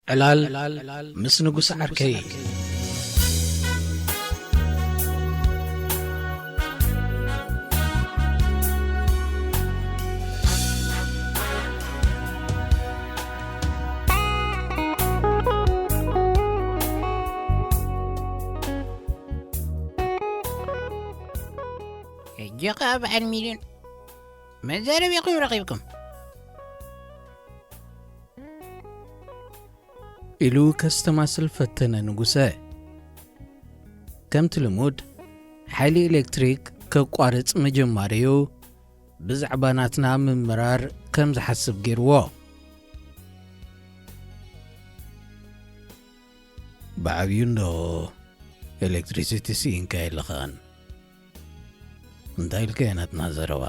ዕላል ምስ ንጉስ ዓርከይ። ሕጂ ኸኣ በዓል ሚልዮን መዛረቢኹም ረኺብኩም። ኢሉ ከስተማስል ፈተነ ንጉሰ። ከምቲ ልሙድ፣ ሓይሊ ኤሌክትሪክ ከቋርጽ ምጅማር'ዩ ብዛዕባ ናትና ምምራር ከም ዝሓስብ ገይርዎ። ብዓብዩ እንዶ ኤሌክትሪሲቲ ስኢንካ የለኻን። እንታይ ኢልካ እየ ናትና ዘረባ?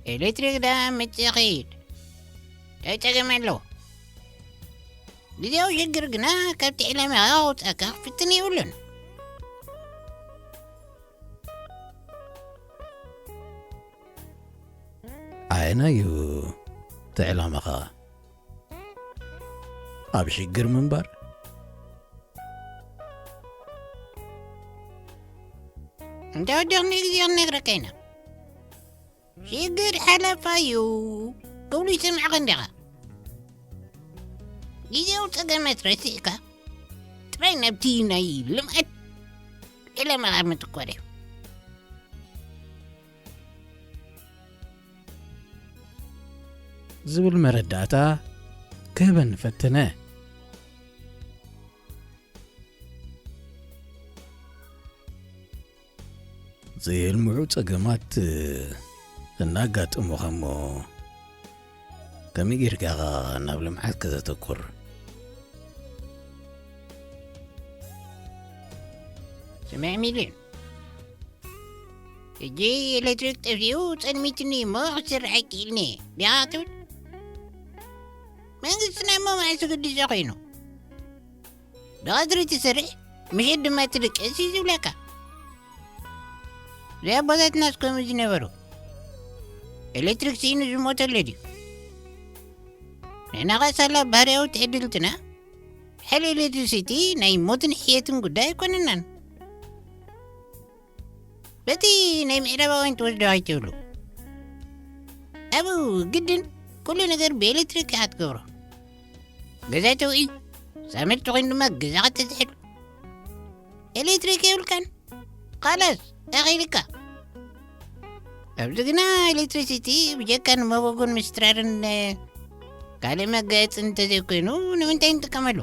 ኤሌክትሪክ ደኣ ምጽእ ኸይድ። እንታይ ጸገም ኣለዎ? ግዜያዊ ሽግር ግና ካብቲ ዕላማ ኣውጻእካ ክፍትን የብሉን። ኣየናዩ እቲ ዕላማኻ? ኣብ ሽግር ምንባር? እንተ ወዲቕኒ ግዜ ክንነግረካ ኢና። ሽግር ሓለፋ እዩ ክብሉ ይሰምዕኻ እንዲኻ። ግዜያዊ ጸገማት ረሲዕካ ጥራይ ናብቲ ናይ ልምዓት ዕላማኻ ምትኳር እዩ። ዝብል መረዳእታ ክህበኒ ፈተነ። ዘይልምዑ ጸገማት እናጋጠሙኻ እሞ ከመይ ጌርካ ኢኻ ናብ ልምዓት ከተተኩር? ስምዕ ሚልዮን፣ ሕጂ ኤሌክትሪክ ጠፊኡ ጸልሚትኒ እሞ ክሰርሕ ኣይክእልኒ ዲኻ ትብል? መንግስትና እሞ መዓስ ግድሰ ኮይኑ? ብቐትሪ ትሰርሕ፣ ምሸት ድማ ትድቅስ እዩ ዝብለካ። እዚ ኣቦታትናስ ከምኡ ዝነበሩ። ኤሌክትሪክ ስኢኑ ዝሞተሉ ድዩ? ንሕና ኸ ሳላ ባህርያዊ ትዕድልትና፣ ሓይሊ ኤሌክትሪሲቲ ናይ ሞትን ሕየትን ጉዳይ ኣይኮነናን። በቲ ናይ ምዕራባውያን ትወስዶ ኣይትብሉ። ኣብኡ ግድን ኩሉ ነገር ብኤሌክትሪክ ኢኻ ትገብሮ። ገዛ ተውዒ፣ ሳመድ ተኾይኑ ድማ ገዛኻ ተዝሕል። ኤሌክትሪክ የብልካን። ኻላስ፣ ኣኺልካ። ኣብዚ ግና ኤሌክትሪሲቲ ብጀካ ንመጎጎን ምስትራርን፣ ካልእ መጋየጽን እንተዘይኮይኑ ንምንታይ ንጥቀመሉ?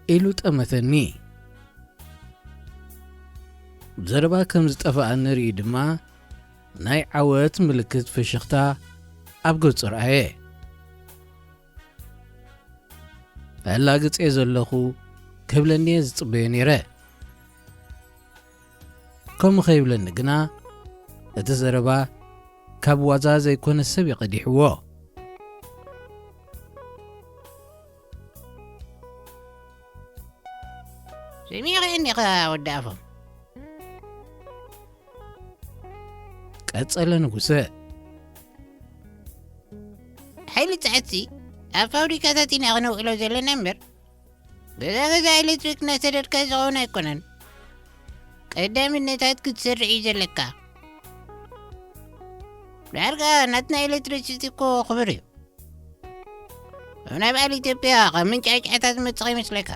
ኢሉ ጠመተኒ። ዘረባ ከም ዝጠፍኣ ንርኢ ድማ ናይ ዓወት ምልክት ፍሽኽታ ኣብ ገጹ ረኣየ። ኣላግጽ እየ ዘለኹ ክብለኒ እየ ዝጽበዮ ነይረ። ከምኡ ከይብለኒ ግና እቲ ዘረባ ካብ ዋዛ ዘይኮነ ሰብ እዩ ቀዲሕዎ። ስሚዒ እንዲኻ ወዲ ኣፎም። ቀጸለ ንጉሰ። ሓይሊ ጸዓትሲ ኣብ ፋብሪካታት ኢና ክነውዕሎ ዘለና እምበር፣ ገዛ ገዛ ኤሌክትሪክ እናሰደድካ ዝኸውን ኣይኮነን። ቀዳምነታት ክትሰርዕ እዩ ዘለካ። ድሓር ከኣ ናትና ኤሌክትሪሲቲ እኮ ክቡር እዩ። ኣብ ናይ በዓል ኢትዮጵያ ካብ ምንጫዕጫዕታ ዝመጽእ ይመስለካ?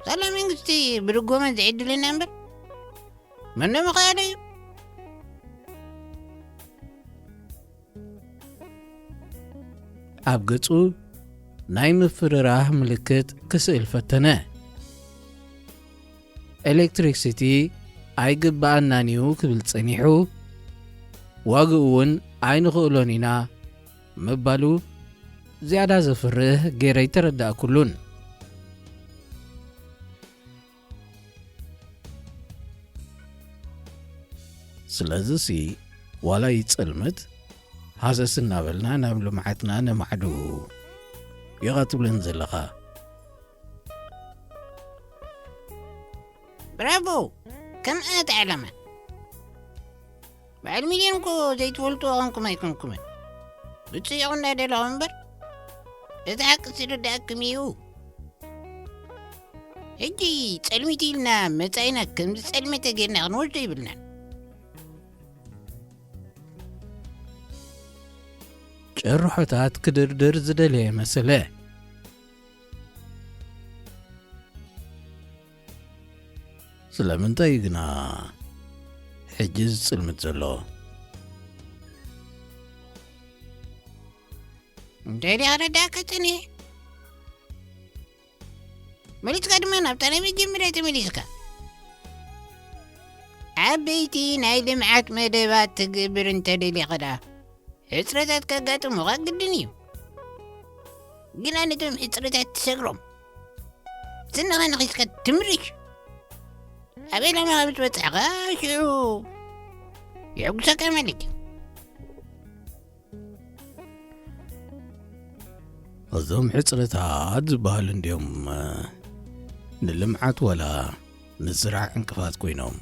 ሳላ መንግስቲ ብድጎማ ዝዕድለና እምበር፣ መን ምኽኣለ እዩ? ኣብ ገጹ ናይ ምፍርራህ ምልክት ክስእል ፈተነ። ኤሌክትሪክሲቲ ኣይግብኣናን እዩ ክብል ጸኒሑ፣ ዋግኡ እውን ኣይንኽእሎን ኢና ምባሉ ዝያዳ ዘፍርህ ገይረ ኣይተረዳእኩሉን። ስለዚሲ ዋላ ይጸልምት፣ ሃሰስ እናበልና ናብ ልምዓትና ነማዕዱ ኢኻ ትብለኒ ዘለኻ። ብራቮ! ከም ኣት ዓለማ በዓል ሚልዮን እኮ ዘይትፈልጡ ኣኾንኩም ኣይኮንኩምን። ብጽ ይኹን እናደለኹም እምበር፣ እቲ ሓቂ ስርዳእኩም እዩ። ሕጂ ጸልሚት ኢልና መጻኢና ከም ዝጸልመተ ጌርና ክንወስዶ ይብልናን። ጭርሖታት ክድርድር ዝደለየ መሰለ። ስለምንታይ ግና ሕጂ ዝጽልምት ዘሎ? እንታይ ደኣ ረዳእካ ጸኒሐ? መሊስካ ድማ ናብታ ናይ መጀመርያ ተመሊስካ። ዓበይቲ ናይ ልምዓት መደባት ትግብር እንተደሊኻ ደኣ፣ ሕጽረታት ከጋጥሙኻ ግድን እዩ። ግና ነቶም ሕጽረታት ትሰግሮም። ስንኻ ነኺስካ ትምርሽ። ኣብ ዕላማኻ ምስ በጻሕኻ ሽዑ የዕጉሰካ ማለት እዩ። እዞም ሕጽረታት ዝበሃሉ እንድዮም ንልምዓት ዋላ ንስራሕ ዕንቅፋት ኮይኖም።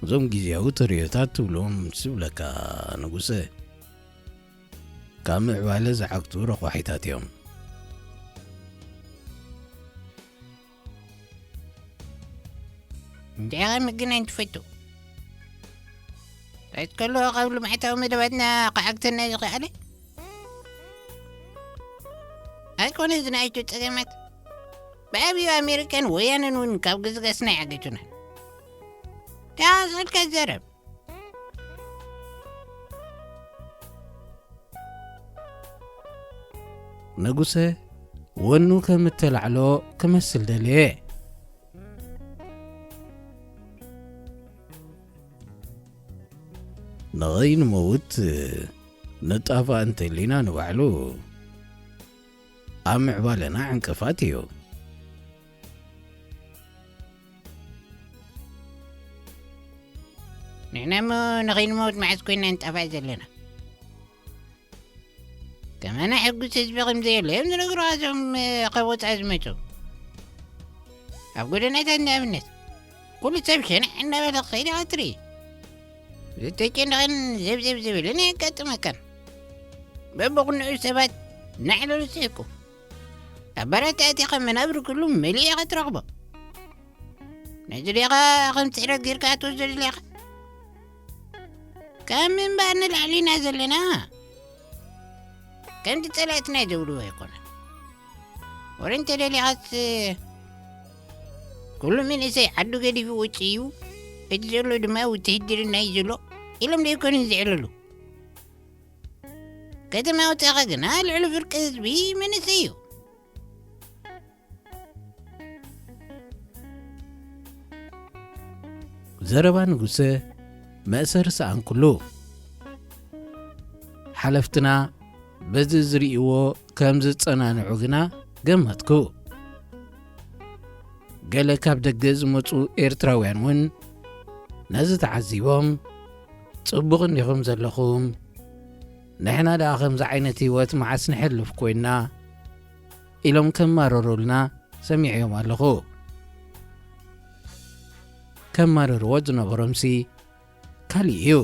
እዞም ግዜያዊ ተርእዮታት ትብሎም ዝብለካ ንጉሰ፣ ካብ ምዕባለ ዝዓግቱ ረቋሒታት እዮም። እንታይ ኢኻ ምግናኝ ትፈቱ? እንታይ ከሎ ካብ ልምዓታዊ መደባትና ክዓግተና ዝኸኣለ? ኣይኮነ ዝናይቱ ጸገማት። ብኣብዩ ኣሜሪካን ወያነን እውን ካብ ገዝጋስና ይዓግቱና። ተኣሰልካ ዘረብ። ንጉሰ ወኑ ከም እተላዕሎ ክመስል ደለየ። ንኸይንመውት ንጣፋእ እንተሊና ንባዕሉ ኣብ ምዕባለና ዕንቅፋት እዩ። ንሕና እሞ ንኸይንመውት መዓስ ኮይና ንጣፋእ ዘለና? ከማና ሕጉስ ህዝቢ ከም ዘየለ እዮም ዝነግሩ እዞም፣ እ፣ ካብ ወጻኢ ዝመጹ። ኣብ ጎደናታት ንኣብነት፣ ኩሉ ሰብ ሸናዕ እናበለ ክኸይድ ኢኻ ትርኢ። ዝተጨነቐን ዘብዘብ ዝብልን ኣየጋጥመካን። በብቕንዑ ሰባት እናዕለሉ ይስሕቁ። ኣብ ባራት ኣቲኻ መናብር ኩሉ መሊኡ ኢኻ ትረኽቦ። ነዚ ዲኻ ከም ስዕረት ጌርካ ትወስዶ ዘለኻ? ካብ ምንባር ንላዕሊ ኢና ዘለና። ከምቲ ጸላእትና ዝብልዎ ኣይኮነን። ወረ እንተ ደሊኻስ፣ ኩሉ መንእሰይ ዓዱ ገዲፉ ውጭ እዩ፣ እቲ ዘሎ ድማ ውትህድርና እዩ ዘሎ ኢሎም ዶ ኣይኮኑን ዝዕለሉ? ከተማ ወፂእኻ ግና ልዕሊ ፍርቂ ህዝቢ መንእሰይ እዩ። ዘረባ ንጉሰ መእሰሪ ሰኣንኩሉ። ሓለፍትና በዚ ዝርእይዎ ከም ዝጸናንዑ ግና ገመትኩ። ገለ ካብ ደገ ዝመጹ ኤርትራውያን እውን ነዚ ተዓዚቦም፣ "ጽቡቕ እንዲኹም ዘለኹም፣ ንሕና ደኣ ከምዚ ዓይነት ህይወት መዓስ ነሕልፍ ኮይንና?" ኢሎም ከማረሩልና ሰሚዐዮም ኣለኹ። ከማርርዎ ዝነበሮምሲ ካልእ እዩ።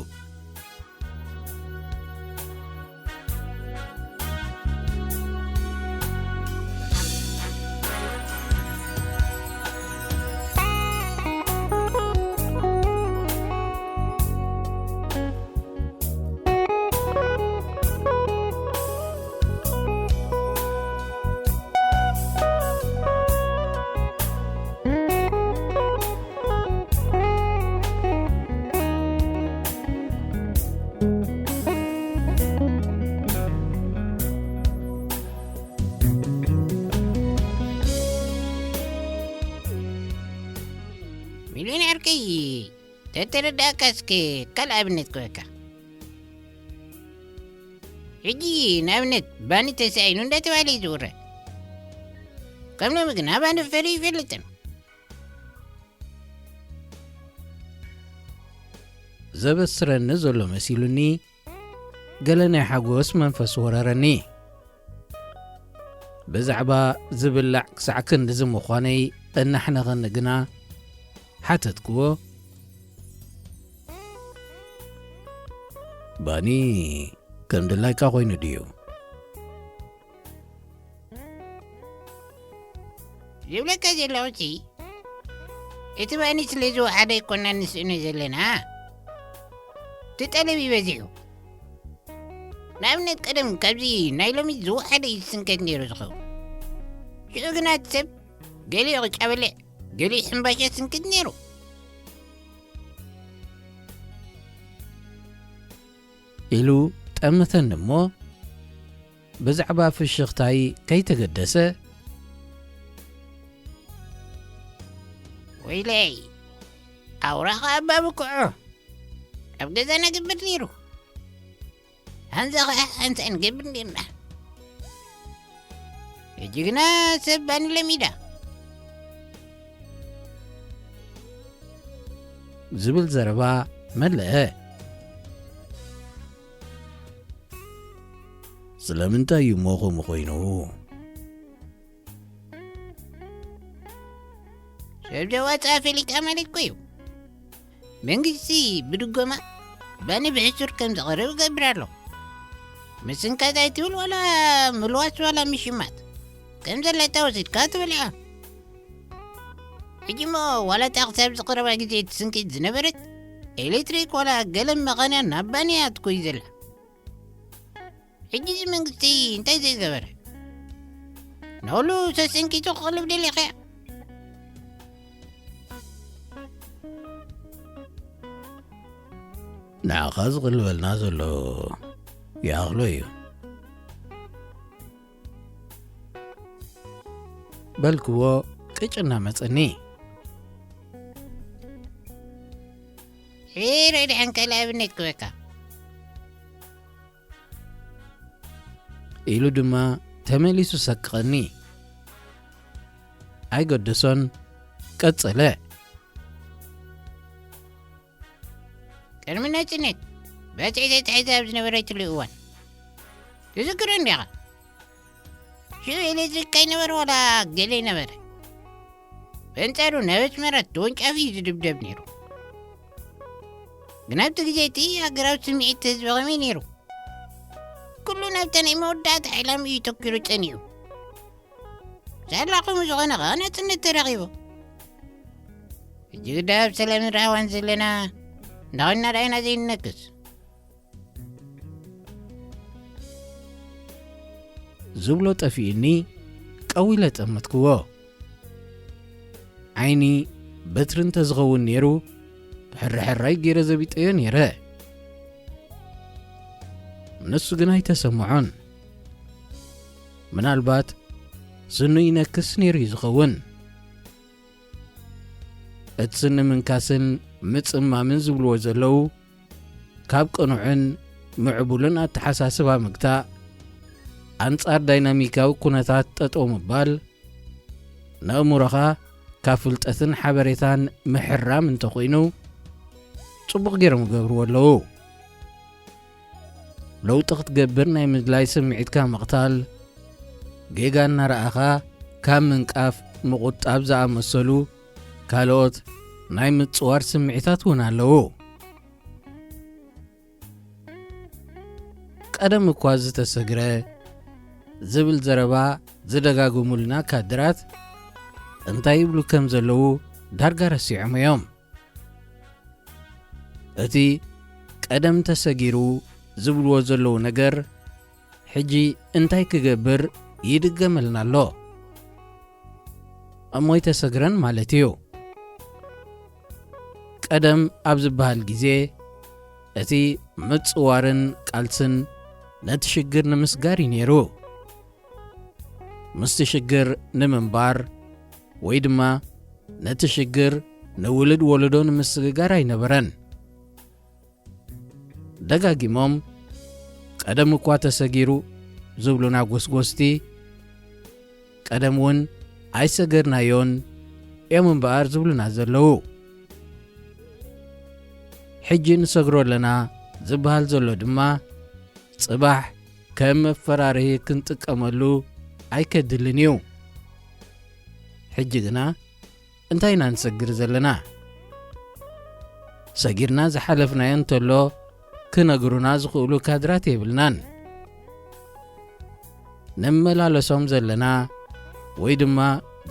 ሚልዮን ዓርከይ፣ ተተረዳእካ እስከ ካልእ ኣብነት ክበካ። ሕጂ ንኣብነት ባኒ ተሳኢኑ እንዳተባህለ እዩ ዝውረ። ከም ሎሚ ግና ባኒ ፈርዩ ይፈልጥን። ዘበስረኒ ዘሎ መሲሉኒ፣ ገለ ናይ ሓጎስ መንፈስ ወረረኒ። ብዛዕባ ዝብላዕ ክሳዕ ክንድዚ ምዃነይ እናሕነቐኒ ግና፣ ሓተትክዎ። ባኒ ከም ድላይካ ኮይኑ ድዩ? ዝብለካ ዘለኹ እቲ፣ እቲ ባኒ ስለ ዝወሓደ ኣይኮናን ንስእኖ ዘለና። እቲ ጠለብ እዩ በዚሑ። ንኣብነት ቀደም ካብዚ ናይ ሎሚ ዝወሓደ እዩ ዝስንከት ነይሩ ዝኸውን። ሽዑ ግና እቲ ሰብ ገሊኡ ቅጫ በልዕ፣ ገሊኡ ሕምባሻ ስንክት ነይሩ። ኢሉ ጠመተኒ እሞ ብዛዕባ ፍሽኽታይ ከይተገደሰ፣ ወይለይ፣ ኣውራ ኸኣ ኣባ ብኩዑ ኣብ ገዛና ግብር ነይሩ። ሃንዛ ኸኣ ሓንሳእ ንገብር ነርና። ሕጂ ግና ሰብ ባኒ ለሚዳ። ዝብል ዘረባ መለአ። ስለምንታይ እዩ እሞ ከምኡ ኮይኑ? ሰብ ዘዋፅኣ ፈሊጣ ማለት እኮ እዩ። መንግስቲ ብድጎማ ባኒ ብሕሱር ከም ዘቕርብ ይገብር ኣሎ። ምስንካት ኣይትብል ዋላ ምልዋስ ዋላ ምሽማት። ከም ዘለታ ወሲድካ ትበልዓ። ሕጂ እሞ ዋላ እታ ክሳብ ዝቐረባ ግዜ ትስንክት ዝነበረት ኤሌክትሪክ ዋላ ገለ መቐንያ ናብ ባኒ እያ ትኮይ ዘላ። ሕጂ እዚ መንግስቲ እንታይ ዘይገበረ? ንኹሉ ሰሲንኪቱ ክቕልብ ደሊኻ? ንዓኻ ዝቕልበልና ዘሎ ይኣኽሎ እዩ። በልክዎ ቅጭ እናመጸኒ። ሒረ ድሓን ካልእ ኣብነት ክበካ። ኢሉ ድማ ተመሊሱ ሰክቐኒ። ኣይገደሶን ቀጸለ። ቅድሚ ናጽነት ባጽዕ ተታሒዛ ኣብ ዝነበረትሉ እዋን ትዝክሮ እንዲኻ? ሽዑ ኤሌክትሪክ ከይነበረ ዋላ ገለ ነበረ። በንጻሩ ናብ ኣስመራ ተወንጫፊ እዩ ዝድብደብ ነይሩ። ግን ኣብቲ ግዜ እቲ ሃገራዊ ስምዒት ህዝቢ ከመይ ነይሩ? ኩሉ ናብታ ናይ መወዳእታ ዕላም እዩ ተኪሩ ጸኒሑ። ሳላ ከምኡ ዝኾነ ኸኣ ናጽነት ተረኺቡ። ሕጂ ግዳ ኣብ ሰላምን ራህዋን ዘለና እንዳኾንና ዳይና ዘይንነክስ። ዝብሎ ጠፊእኒ ቀዊለ ጠመትክዎ። ዓይኒ በትሪ እንተዝኸውን ነይሩ፣ ሕርሕራይ ገይረ ዘቢጠዮ ነይረ። ንሱ ግን ኣይተሰምዖን። ምናልባት ስኑ ይነክስ ነይሩ እዩ ዝኸውን። እቲ ስኒ ምንካስን ምጽማምን ዝብልዎ ዘለዉ፣ ካብ ቅኑዕን ምዕቡልን ኣተሓሳስባ ምግታእ፣ ኣንጻር ዳይናሚካዊ ኩነታት ጠጠው ምባል፣ ነእምሮኻ ካብ ፍልጠትን ሓበሬታን ምሕራም እንተኾይኑ፣ ጽቡቕ ገይሮም ይገብርዎ ኣለዉ። ለውጢ ክትገብር ናይ ምድላይ ስምዒትካ ምቕታል፣ ጌጋ እናረኣኻ ካብ ምንቃፍ ምቑጣብ ዝኣመሰሉ ካልኦት ናይ ምጽዋር ስምዒታት እውን ኣለዉ። ቀደም እኳ ዝተሰግረ ዝብል ዘረባ ዝደጋግሙልና ካድራት እንታይ ይብሉ ከም ዘለዉ ዳርጋ ረሲዖም እዮም። እቲ ቀደም ተሰጊሩ ዝብልዎ ዘለዉ ነገር ሕጂ እንታይ ክገብር ይድገመልና ኣሎ? እሞ ኣይተሰግረን ማለት እዩ። ቀደም ኣብ ዝበሃል ግዜ እቲ ምጽዋርን ቃልስን ነቲ ሽግር ንምስጋር እዩ ነይሩ። ምስቲ ሽግር ንምንባር ወይ ድማ ነቲ ሽግር ንውሉድ ወለዶ ንምስግጋር ኣይነበረን። ደጋጊሞም ቀደም እኳ ተሰጊሩ ዝብሉና ጎስጎስቲ፣ ቀደም እውን ኣይሰገርናዮን እዮም እምበኣር ዝብሉና ዘለዉ። ሕጂ ንሰግሮ ኣለና ዝበሃል ዘሎ ድማ፣ ጽባሕ ከም መፈራርሂ ክንጥቀመሉ ኣይከድልን እዩ። ሕጂ ግና እንታይ ኢና ንሰግር ዘለና? ሰጊርና ዝሓለፍናዮ እንተሎ ክነግሩና ዝኽእሉ ካድራት የብልናን። ንመላለሶም ዘለና ወይ ድማ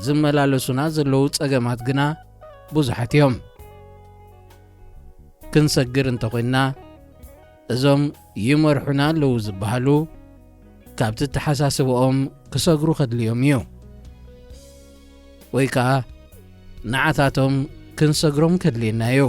ዝመላለሱና ዘለዉ ጸገማት ግና ብዙሓት እዮም። ክንሰግር እንተኾይንና እዞም ይመርሑና ኣለዉ ዝበሃሉ ካብቲ ተሓሳስብኦም ክሰግሩ ከድልዮም እዩ። ወይ ከኣ ንዓታቶም ክንሰግሮም ከድልየና እዩ።